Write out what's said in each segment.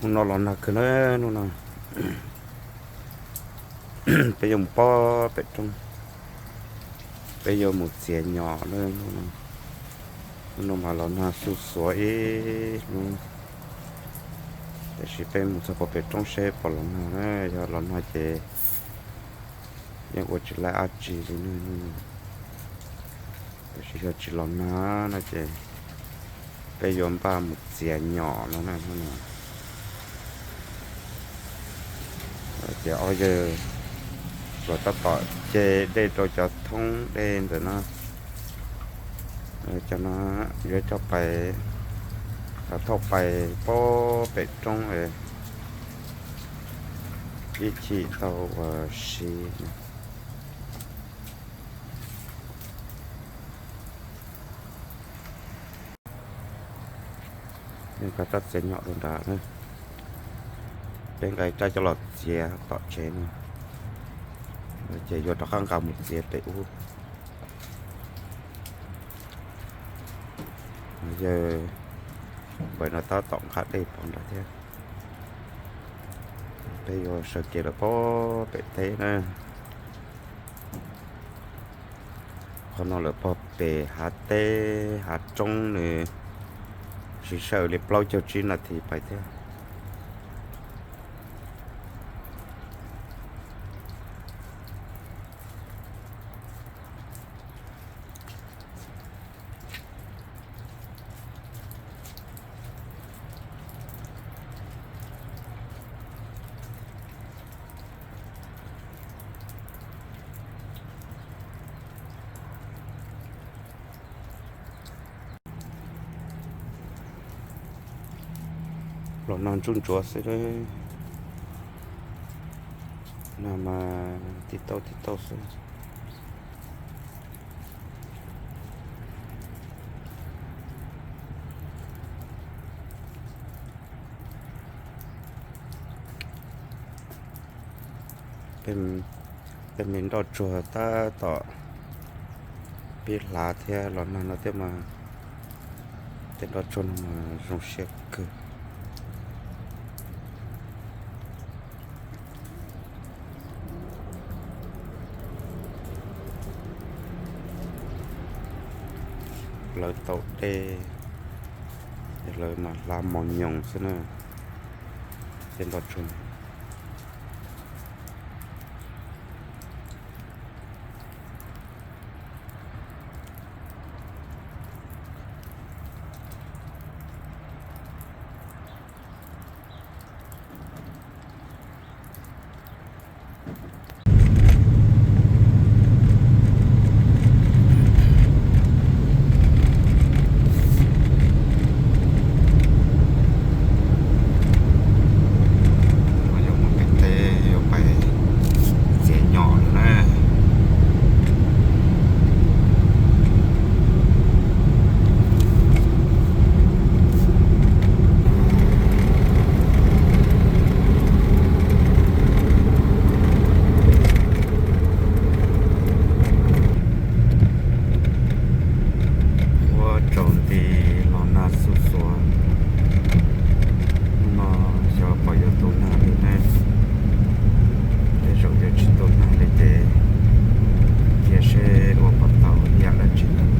Hnub no los nag kawg na, hnub no peb yuav mus pob pem roob, peb yuav mus txiav nyom na hnub no. Hnub no mas los nag xuj xuav ib hnub, tiam sis peb mus txog pem roob seb puas los nag na, yog los nag ces yeej ua tsis laib dab tsi li na. Tiam sis yog tsis los nag no ces peb yuav npaj mus txiav nyom no na hnub no. Ces ob yawg los tab tom ce dej rau cov thoob dej ntawm no, cov no yuav coj pais, thauj pais pob pem roob ib chim tau ua si. Nqa rab txiav nyom rau nrad na, peb nqa rab coj los txiav tom tsev no, ces yuav rov qab nqa mus txiav pem ub. Yawg npawg no tab tom nqa dej pov nrad thiab. Peb yuav sawv kev lawm pob pem teb na. Qhov no lawm pob pem hav teb hav roob nws siv sij hawm li plaub caug tsib nas this pais thiab. Los nag ntsuj ntsuav xwb, nag mas tib tauj tib tauj xwb. Tej me nroj tsuag tab tom pib hlav thiab, los nag no thiab mas tej nroj tsuag no mas zoo siab kawg. Lawv tau dej, lawv mas hlav mos nyoos xwb na, tej nroj tsuag. Yuav mus pem teb yuav pais txiav nyom lawm na. Ua tsaus nti los nag xuj xuav, hnub no xyov pom yuav tu nag li ne. Tej zaum yuav tsis tu nag li ces cia seb ua puas tau ib yam dab tsi ntawd.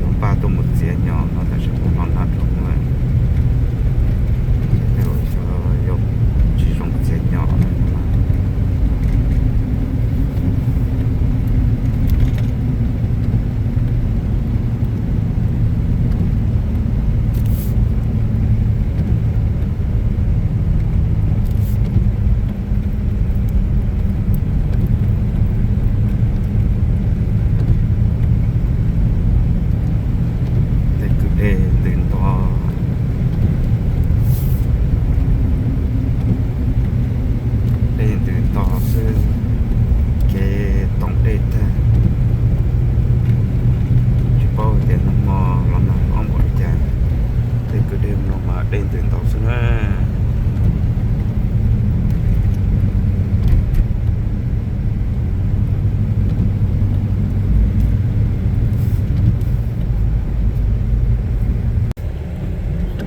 Yuav npaj tuaj mus txiav nyom no tab sis kuv hnov nag dhau lawm, tej zaum xyov yuav tsis zoo txiav nyom lawm. Tej kwj dej ntws nto, dej ntws nto xwb, kev toom dej tag, tsis paub tias nag hmo los nag ob npaum li cas, tej kwj dej no mas dej ntws nto xwb na.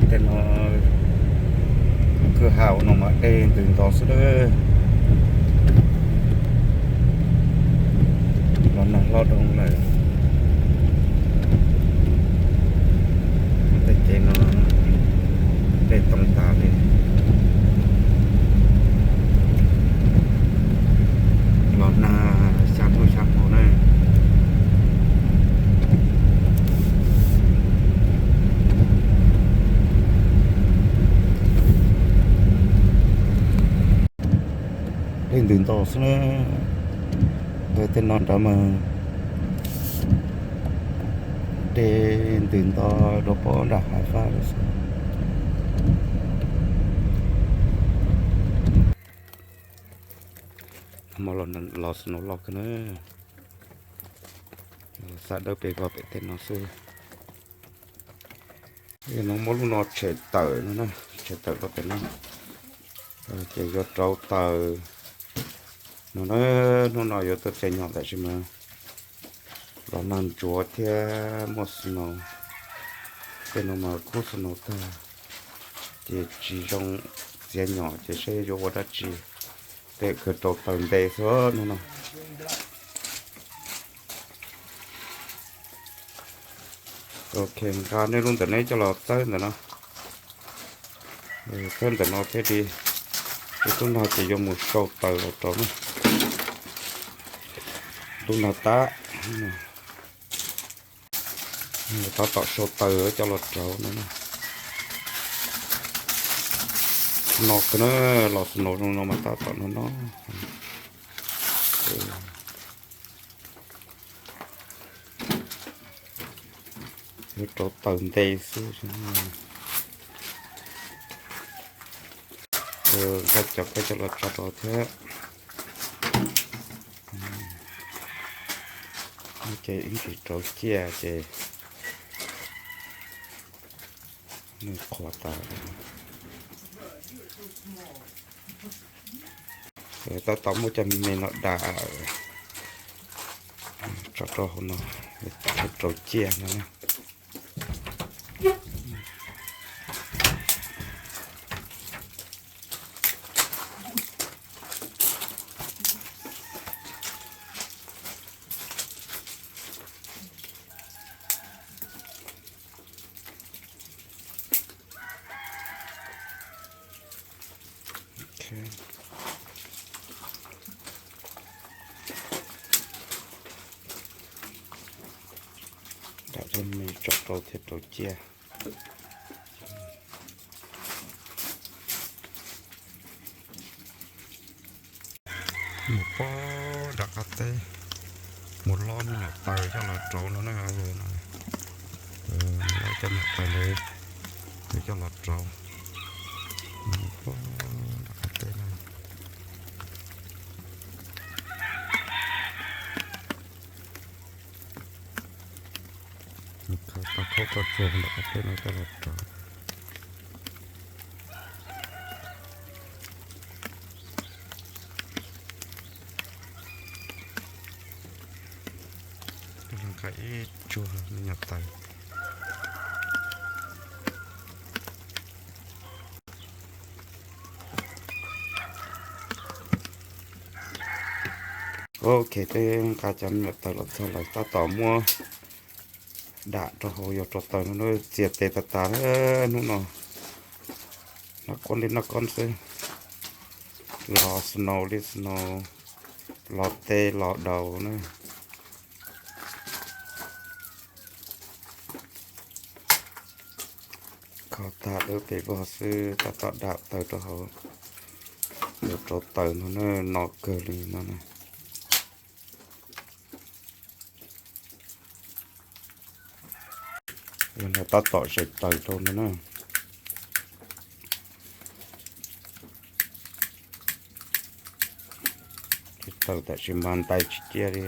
Tej no Kwj ha no mas dej ntws nto xwb lawm. Los nag hlob dhau lawm. Tej kev no dej too tas li. Los nag xya hnub xya hmo na. Dej ntws nto xwb na. Tej no nrad mas dej ntws nto dua pem nram hav fab lawm xwb. Hmo los snow loj kawg na. Xa dawb pes vog pem tej no xwb. No muab lub no tshem tawm no na, tshem tawm rau pem no. Ces yuav rauv taws no na. Hnub no yuav tuaj txiav nyom tab sis mas los nag ntsuav thiab muaj snow. Tej no mas kub snow tag ces tsis zoo txiav nyom ces saib yuav ua dab tsi. Tej khaws rauv taws nte xwb hnub no. Ok, nqa nej lub ntawm neb coj los txawb ntawm no. Txawb ntawm no thiab li. Ib tub nag ces yuav mus sau taws los rauv na. Tub nag tab, tab tom sau taws coj los rauv no. No kawg na, los snow zoo no mas tab tom no no. Yuav rauv taws nte xwb. Nqa cov kawg coj los tso rau thiab. Ces ib ntsis rauv ciaj ces nws qhuav tas. Tab tom muab cov me me no dam tso rau hauv no, rau ciaj no na. Dam cov me tso rau thiab rau ciaj. Mus pog nram qab teb, mus lo me nyuam taws coj los rauv no na. Lo cov nyuam taws ntawd coj los rauv pog nram qab teb na. Khaws tau khaub tau tsuag nram qab teb no coj los rauv. Nqa ib tsuag me nyuam taws. Ok, peb nqa cov me nyuam taws los txog lawm tab tom muab dam rau hauv yuav rauv taws no na. Txias tes tas tas hnub no, noj qoob li noj qoob xwb. Los snow li snow, los tes los daus na. Kho tag dawb pes vog xwb tab tom dam taws rau hauv yuav rauv taws no na, no kawg li no na. Yog no tab tom zes taws rau no na. Zes taws tab sis mas ntais tsis ciaj li.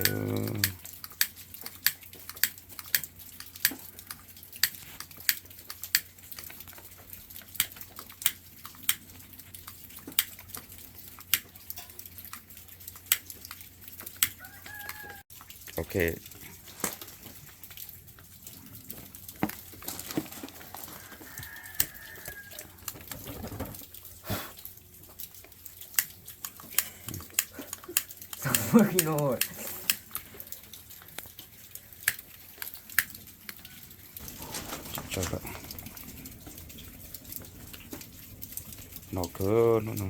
Ok. pawg li no. No kawg hnub no.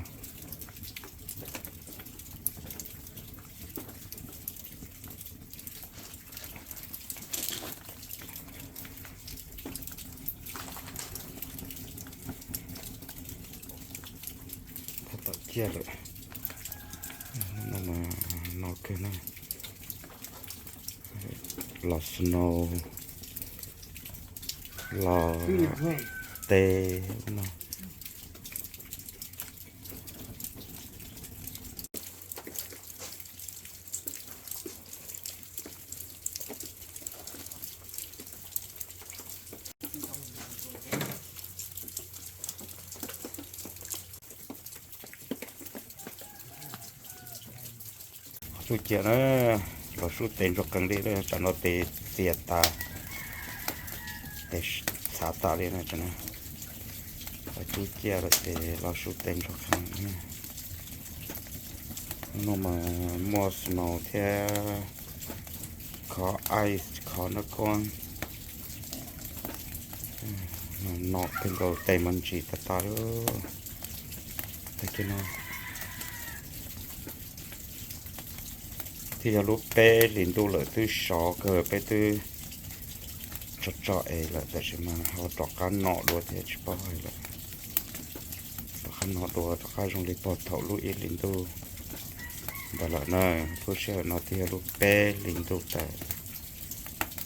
Tab tom ciaj lawm. No mas no kawg na. Los snow, los teb no. Qhov cub ciaj na, los sub tes ntsuag qees li, tsam no tes txias tas, tes txhav tas li na. Qhov cub ciaj lawm ces los sub tes ntsuag qees. Hnub no mas muaj snow thiab khov ice, khov nab kuab. No kawg nkaus, tes mas ntsim tas tas li. Tag kis no thiaj yog lub peb hlis ntuj lawm, twb sov kawg, peb twb tso tso es lawm, tab sis mas ho rov qab no dua thiab tsis paub hais lawm. Rov qab no dua rov qab zoo li pog thaum lub ib hlis ntuj ntawd lawm na. Lub sij hawm no twb yog lub peb hlis ntuj tas,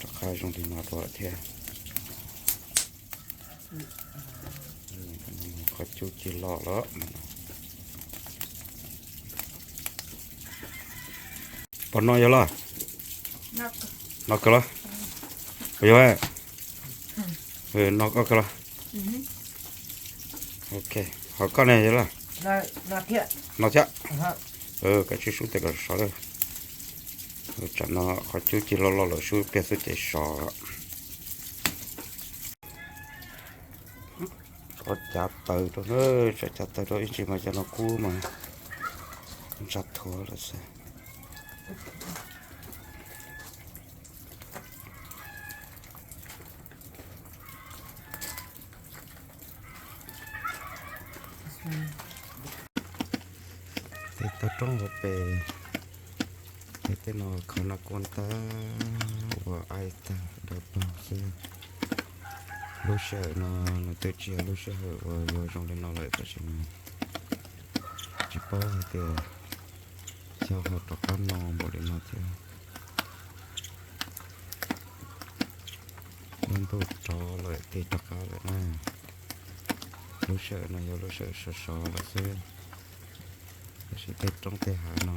rov qab zoo li no dua lawm thiab. Qhov cub cig loj lawm. Pog no yog los? No kawg los? Puas yog? No koj kawg los? Ok, ho koj ne yog los? No thiab. Koj tsis sub tes kom sov lawm. Tsam no qhov cub cig loj loj lawm, sub pliag xwb ces sov. Tso cav taws rau, tso cav taws rau ib ntsis mas cov no kub mas ntsa thuav lawm xwb. Tej toj roob hauv pes, tej no khov nab kuab tag, ua ice tag, dawb paug xwb. Lub sij hawm no nws twb tsis yog lub sij hawm uas yuav zoo li no lawm, tab sis mas tsis paub hais tias xyov ho rov qab no npaum li no thiab. Lub ntuj rov lawm, tig rov qab lawm na. Lub sij hawm no yog lub sij hawm sov sov lawm xwb, tab sis tej roob tej hav no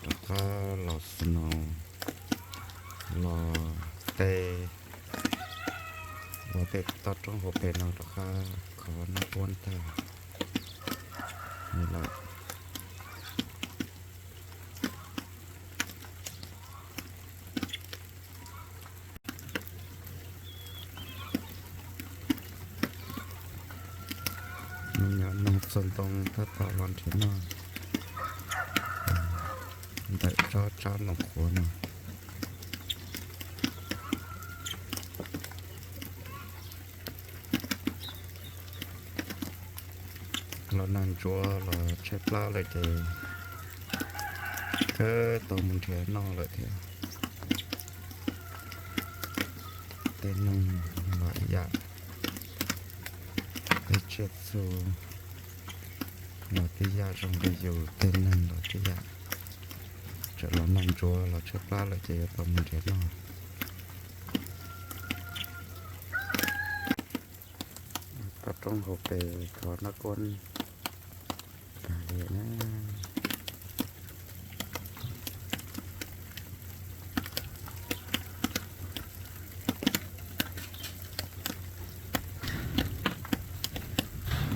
rov qab los snow, los teb, los tej toj roob hauv pes no rov qab khov nab kuab tag li lawm. Me nyuam noog txog ntoo tab tom los nrhiav noj ntawm tsob tsab ntoo qhuav no. Los nag ntsuav los tshaib plab lawm ces twb tau mus nrhiav noj lawm thiab. Tej neeg los ib yam, tej tsiaj txhu los tib yam, zoo li yus tej neeg los tib yam. Txawm los nag ntsuav los tshaib plab lawm ces yuav tau mus nrhiav noj. Toj roob hauv pes khov nab kuab tag li na.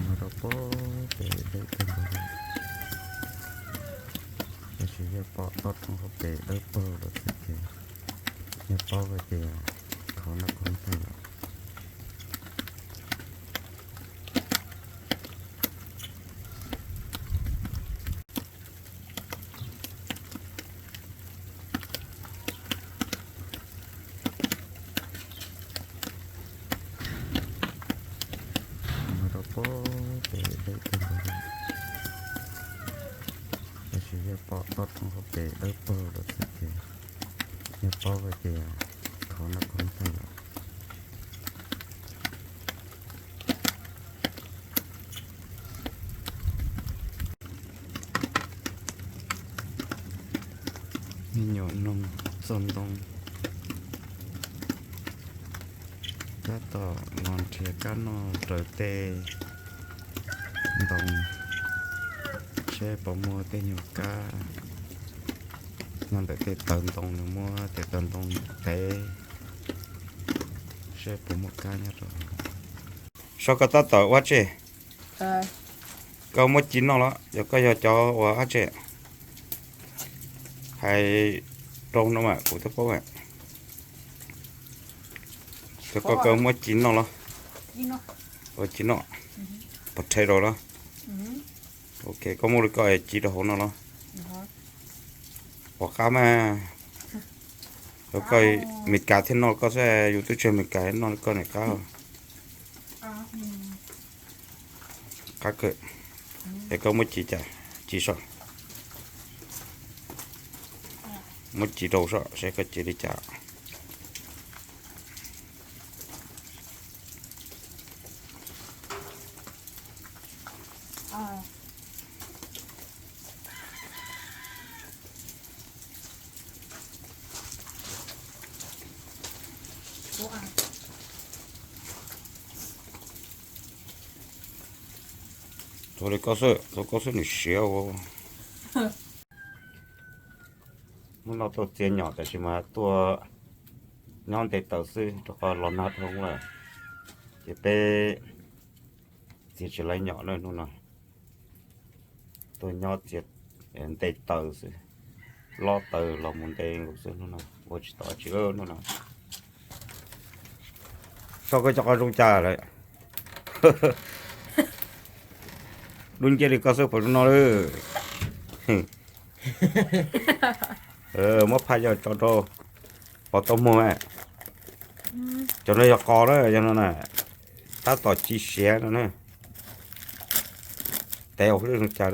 Mus rau pem pem dawb kawg nkaus li. Tab sis yog pom toj roob hauv pes dawb paug lawm xwb ces yog paub hais tias khov nab kuab tag lawm. Pem dawb pawg, tab sis yog pom toj roob hauv pem dawb paug lawm xwb ces yog paub tias qhov no qhov ntag lawm. Me nyuam noog txog ntoo, tab tom los nrhiav kab noj raws tej ntoo, seb puas muaj tej nyuag kab nyob ntawm tej tawv ntoo, nws muab tej tawv ntoo tev, seb puas muaj kab nyob rau. Saib koj tab tom ua dab tsi? Koj muab ci noj los yog koj yog cov ua dab tsi? Hais rau no mas kuv twb paub. Koj, koj muab ci noj los? Ua ci noj. Pov rhe rau los? Ok, koj muab li koj ci rau hauv no los? Pom qab mas. Koj Meskas thiaj noj koj xwb, yus twb tsis Meskas noj koj niam qab. Qab kawg. Es koj muab ci cas? Ci saib. Muab ci rau saib seb koj ci li cas. Tuag li koj xwb, tuag koj xwb nws siav ua. Hnub no tuaj txiav nyom tab sis mas tuaj nyob nte taws xwb rau qhov los nag dhau lawm, ces peb txiav tsis laib nyom na hnub no. Tuaj nyob txiav nte taws xwb, lob taws los mus nte nkaus xwb hnub no, ua tsis tau dab tsi hnub no. Saib koj cov qos zoo cas lawm. Dub nciab li koj xwb puas zoo no lawm. Muab phaj yog tso rau pov tau muag. Cov no yog qos na, yog no na, tab tom ci siav no na. Tev ua zoo cas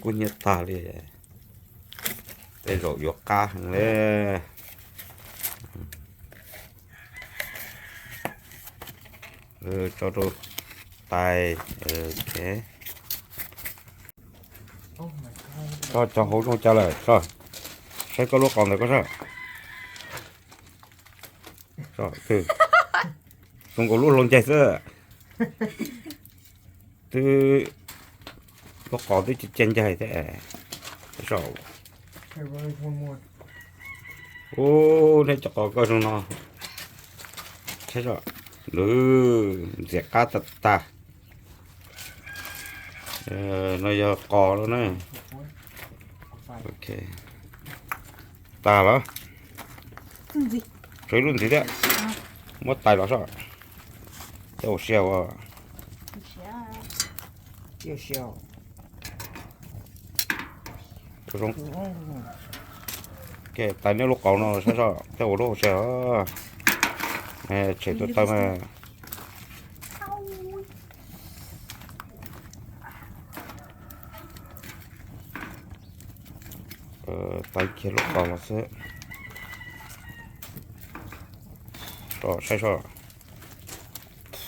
kuj hnyiab tag li. Tej zaum yuav qab heev li. Tso rau tais. Koj cov hauv zoo cas lawm, saib koj lub qos ntawd koj saib. Zoo nkaus lub hlau ncaig xwb. Twb, lub qos twb cia ncaig thiab. Ub, neb cov qos koj zoo no. Ntxim qab tag tag. No yog qos lawm na. Tag lawm. Tshuav ib lub ntxiv thiab. Muab tais los saib. Tej ua siav ua. Tais neb lub qos no saib saib tej ua lub hauv siav. Tshem tus taw mas. Tais kiag lub qos los xwb. Saib saib.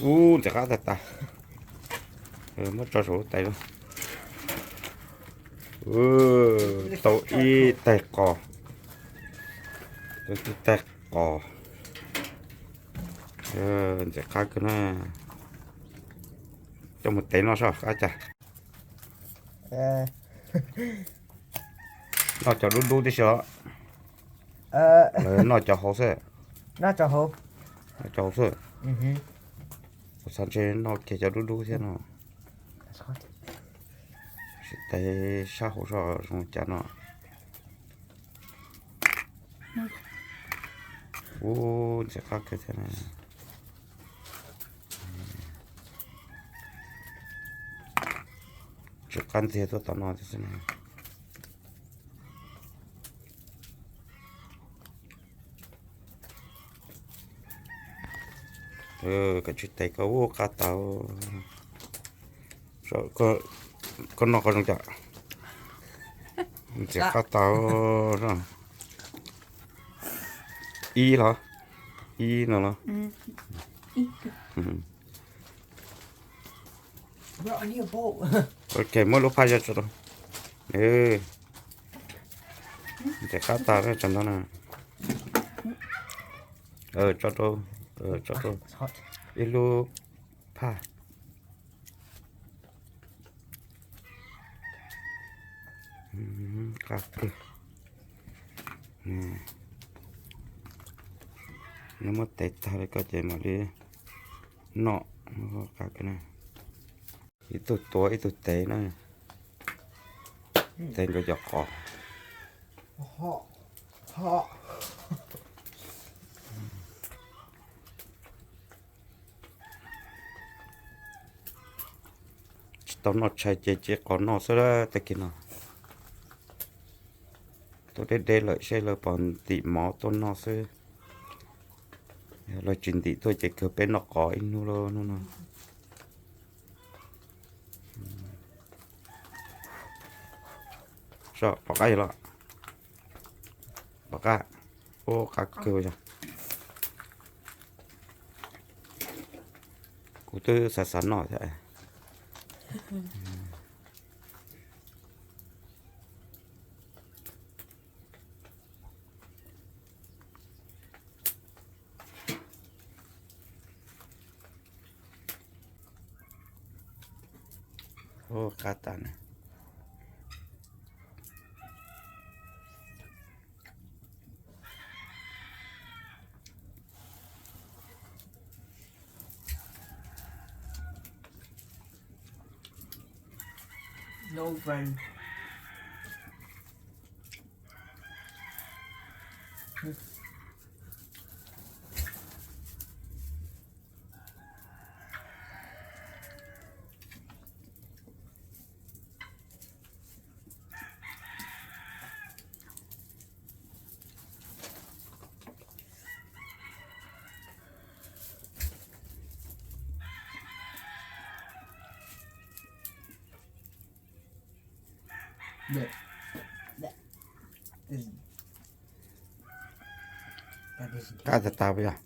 Ub, ntxim qab tag tag. Muab tso saum lub tais. Tau ib tais qos. Tau ib tais qos. Ntxim qab kawg na. Coj mus tev noj saib qab cas. Noj cov dub dub tib si os. Noj cov hauv xwb. Noj cov hauv xwb. Kuv xav ntshe noj kiag cov dub dub thiab no. Sim tais sab hauv soj zoo cas no. Ub, ntxim qab kawg thiab na. Tsw qab ntxiag tuaj tom no xwb na. Kav tsij tes koj ub qab tau. Koj noj qhov zoo cas? Ntxim qab tas. Ib los, ib no los. Ok, muab lub phaj yog tso rau. Ntxim qab tas tsam no na. Tso rau, tso rau ib lub phaj. Qab kawg. Nws muab tev tag li ko ces mam li noj. Qab kawg na. Ib tug tuav ib tug tev na. Tev nkawd cov qos. Tsis tau noj tshais ces cia qos noj xwb tag kis no. Tuaj deb deb lawm seb lawv puas ntim mov tuaj noj xwb. Lawv tsis ntim tuaj ces kawg peb noj qos ib hnub lawm hnub no. Pom qab los? Pom qab? Ua qab kawg yog. Kuv twb xav xav noj thiab. Ua qab tas na. Qab tas tas puas yog?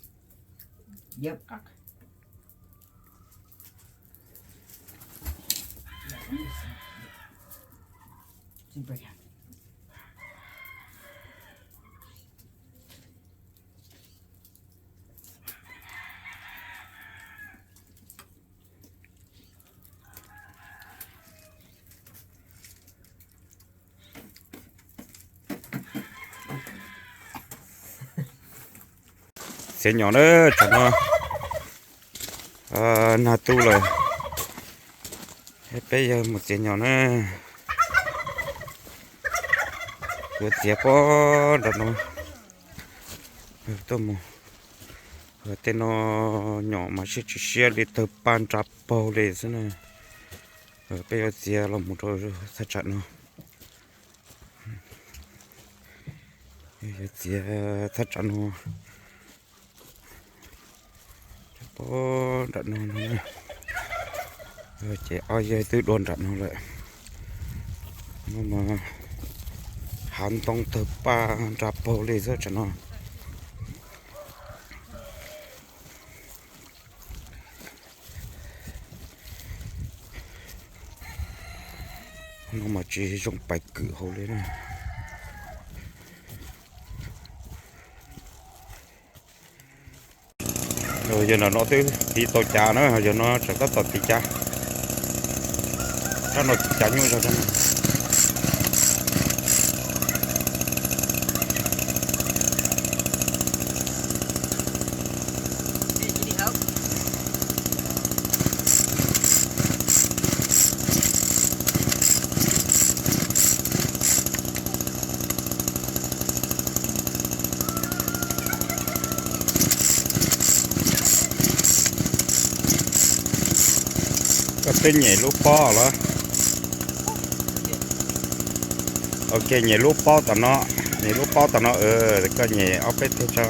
Txiav nyom na, tsam no nag tu lawm, peb yawg mus txiav nyom na. Kuv txiav pob nram no tuaj mus. Tej no nyom mas siab tsis siab li, tawg paj nra paug li xwb na. Peb yuav txiav los mus rau thaj tsam no. Yuav txiav thaj tsam no. Pob nram no no, ces ob yawg twb dua nram no lawm. No mas hav ntoo tawg paj nra paug li xwb tsam no. No mas tsis zoo pais kwm hauv li na. Yog no twb tiv tau cav na, yog no tsam tab tom tiv cav. Rab no tiv cav nyuaj zog. Koj twb nyem lub pob lawm. Ok, nyem lub pob tom no, nyem lub pob tom no, koj nyem ob peb teg tso.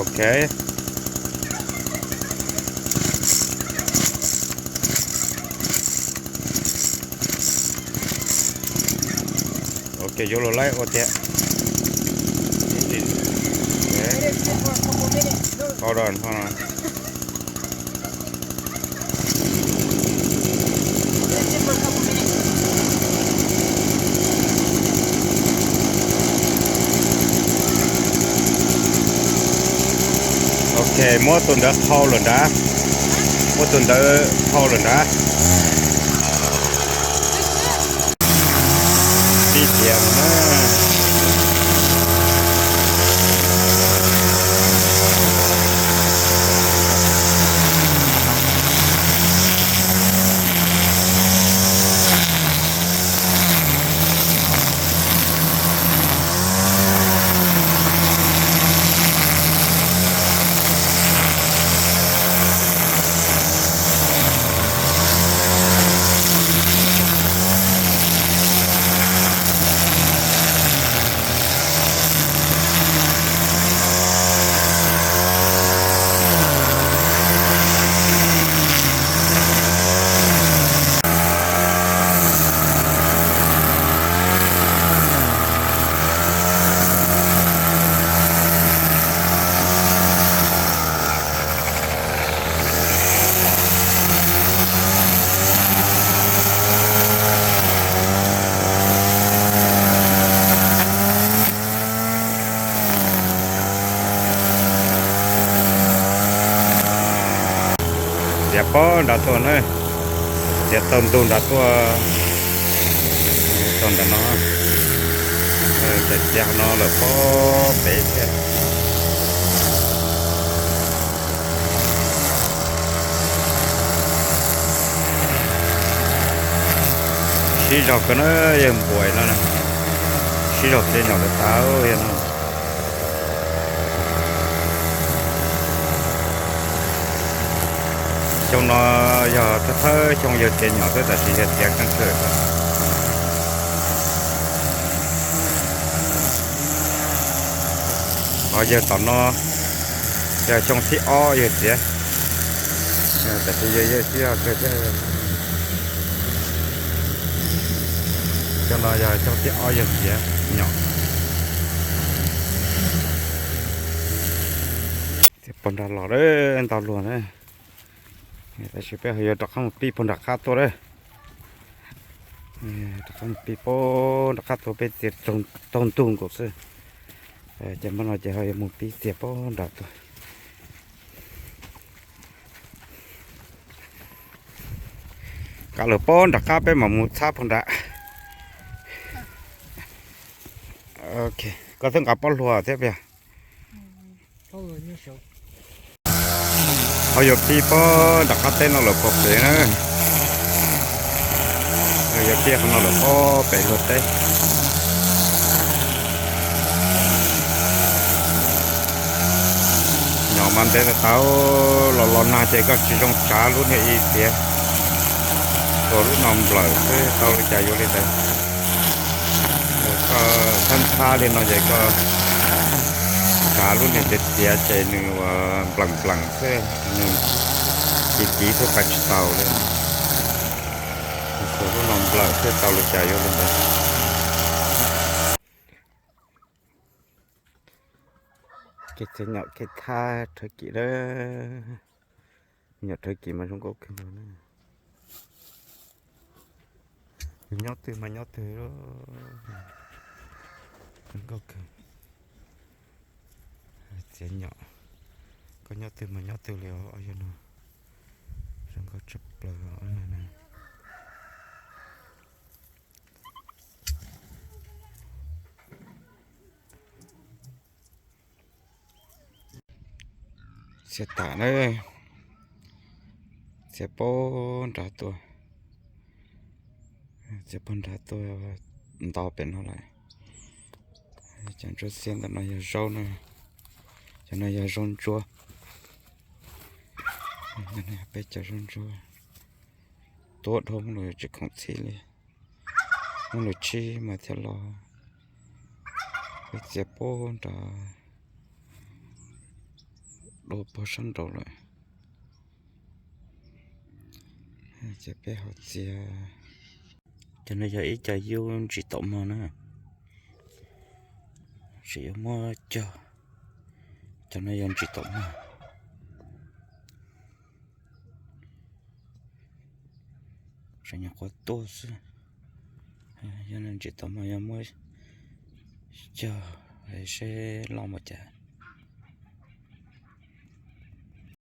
Ok. Ces yuav luag laib ua tiag. Hold on, hold on. Ok, muab tus ntawd thau lawm nrad. Muab tus ntawd thau lawm nrad. Tib tiag no na. Txiav pob nrad tuaj na, txiav tau ntug nrad tuaj, tau ntawm no, txiav txiav no lawm pob pem thiab. Sib zog kawg na, yawg npuas no, sib zog txiav nyom lawm tas yog no. Xyoo no yog thawj thawj xyoo yawg txiav nyom xwb, tab sis yawg txiav kheej kawg. Ho yawg tom no yog xyoo thib ob yawg txiav, tab sis yawg sib zog kawg thiab. Xyoo no yog xyoo thib ob yawg txiav nyom. Txiav pog nrad los ntau luag na, tab sis peb ho yuav rov qab mus pib pog nram qab tuaj lawm. Rov qab mus pib pog nram qab tuaj, peb txiav taug ntug nkaus xwb. Ces hmo no ces ho yuav mus pib txiav pog nram tuaj. Nqa lawm pob nram qab peb mam mus txhab pog nram. Ok, koj twb nqa pob hluas thiab puas yog? Ho yuav pib pob nram qab teb no lawm pog pem na. Yuav pib qhov no lawm pob pem luag teb. Nyom mas ntev tau tau, los los nag ces koj tsis zoo tsav lub niag ib tiav, tsuas lub no nplawm xwb, tau li cas yuav li ntawd. Koj txhab txhab li no ces koj tsav lub niag tiav tiav ces nws ua nplees nplees xwb, nws kiv kiv xwb pais tsis taus li. Tsuas lub no nplawm xwb, tau li cas yuav li ntawd. Kev txiav nyom kev thab rhawv kis lawm. Nyom rhawv kis mas zoo nkauj kawg nkaus na. Nyob twg mas nyob twg, zoo nkauj kawg. Txiav nyom, koj nyob twg mas nyob twg li os, yog no zoo nkauj tshaj plaws na. Txiav tas na, txiav pob nrad tuaj, txiav pob nrad tuaj ntau pem no lawm. Cov ntsuab xiab ntawm no yog zaub na, cov no yog zaub ntsuab. Peb cov zaub ntsuab tuab dhau muab lawm tsis khoom txhij li, muab lawm tsib mas thiaj los. Peb txiav pob nrad dua pog sab nraud lawm. Ces peb ho txiav. Cov no yog ib co yub ntsis taum mog na. Tseem yuav muab cog, cov no yog ntsis tom mog. Tseem nyuam qhuav tuaj xwb. Yog ntsis tom mog, yog muab cog seb loj npaum cas.